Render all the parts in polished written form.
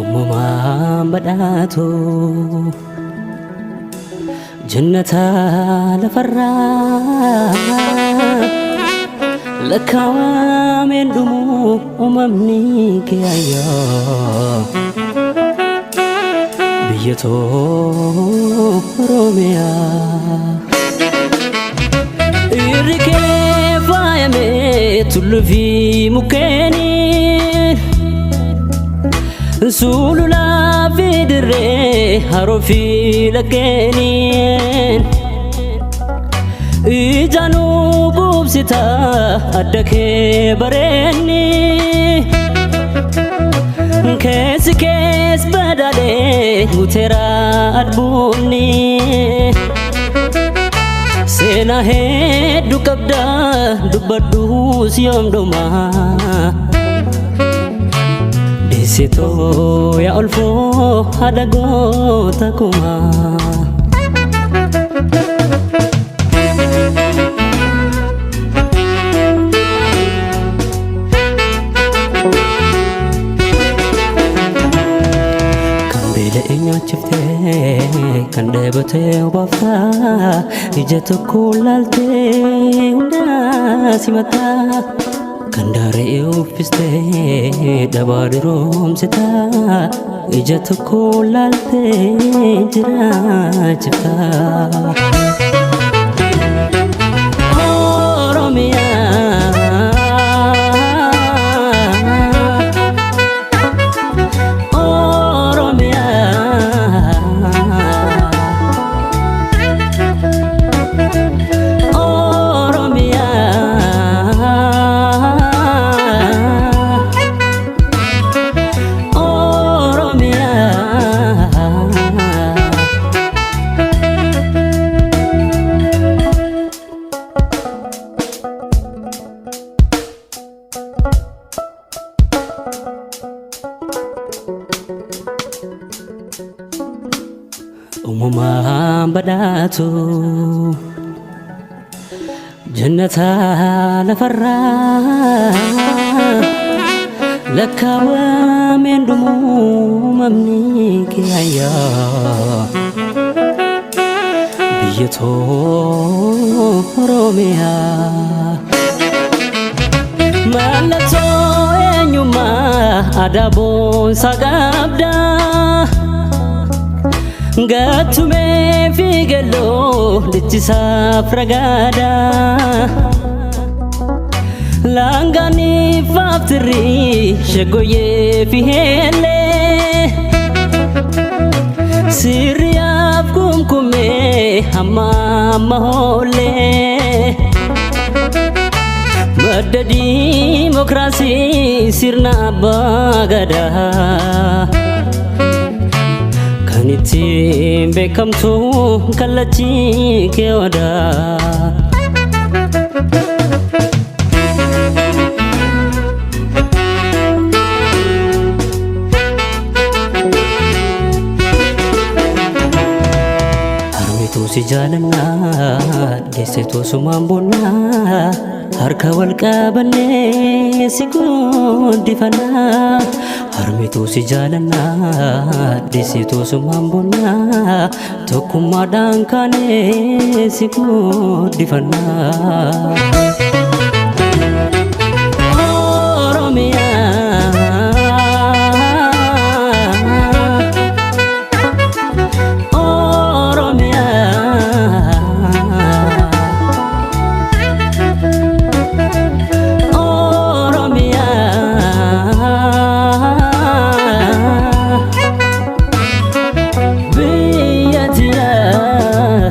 Uumamaan badhaatu jannata lafarraa lakkaawameen dhumu uumamni kee ayyaa biyya too Oromiyaa. Irri kee faayamee tulluu fi mukkeeniin sululaa fi dirree haroo fi laggeeniin ijaanuu quubsita adda kee bareenni keessi kees badhaadhee guuteera albuunni. Seenaa hedduu qabda dubbadhuus yoom dhuma Deessitoo yaa olfoo haadha goota kumaa. Kan beela'e nyaachiftee kan dheebotee obaaftaa ija tokko laaltee hundaa simataa kan daaree uffistee dhabaa duroomsitaa ija tokko laaltee jiraachiftaa. Oromiyaa. Oromiyaa. Oromiyaa. Uumamaan badhaatu jannata lafarraa lakkaawameen dhumu uumamni kee ayyaa biyya too Oromiyaa. Mallattoo eenyummaa aadaa boonsaa qabda. Gattumee fi galloo lichisaaf ragaadha. Laangaanii faaftirri shaggooyyee fi heellee. Sirriyaaf kumkumee hamma amma hoollee. Madda diimokiraasii sirna abbaa gadaa. Kan ittiin beekamtu kallachi kee odaa. Harmituu si jaalannaa deessituu sumaan boonnaa harka wal qabannee si guddifannaa. Harmituu si jaalannaa deessituu sumaan boonnaa tokkummaadhaan kaanee si guddifannaa. Oromiyaa. Oromiyaa. Oromiyaa. Biyya tiyaa.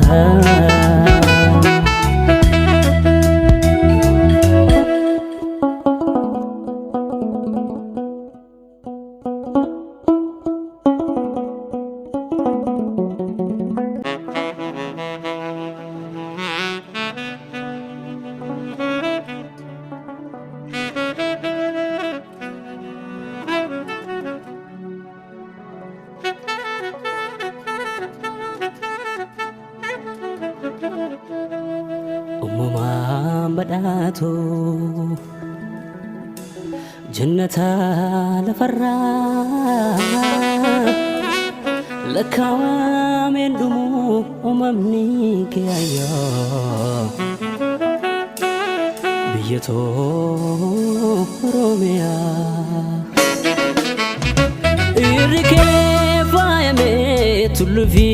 Uumamaan badhaatu jannata lafarraa Lakkaawameen dhumu uumamni kee ayyaa. Biyya too Oromiyaa. Irri kee faayamee tulluu fi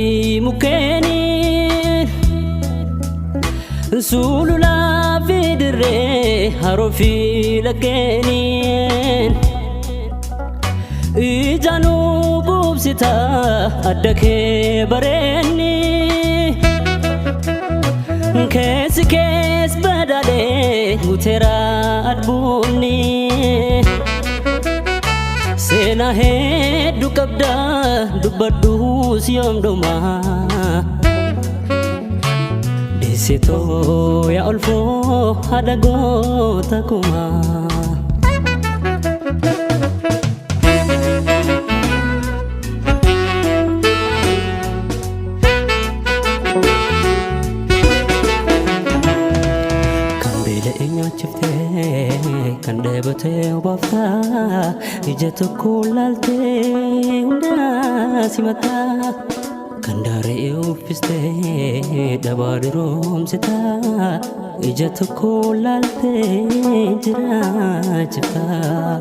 mukkeeniin. Sululaa fi dirree haroo fi laggeeniin. Ijaanuu quubsita adda kee bareenni. Keessi kees badhaadhee guuteera albuunni. Seenaa hedduu qabda dubbadhuus yoom dhuma. Deessitoo yaa olfoo haadha goota kumaa. Kan beela'e nyaachiftee kan dheebotee obaaftaa ija tokko laaltee hundaa simataa kan daaree uffistee dhabaa duroomsitaa ija tokko laaltee jiraachiftaa.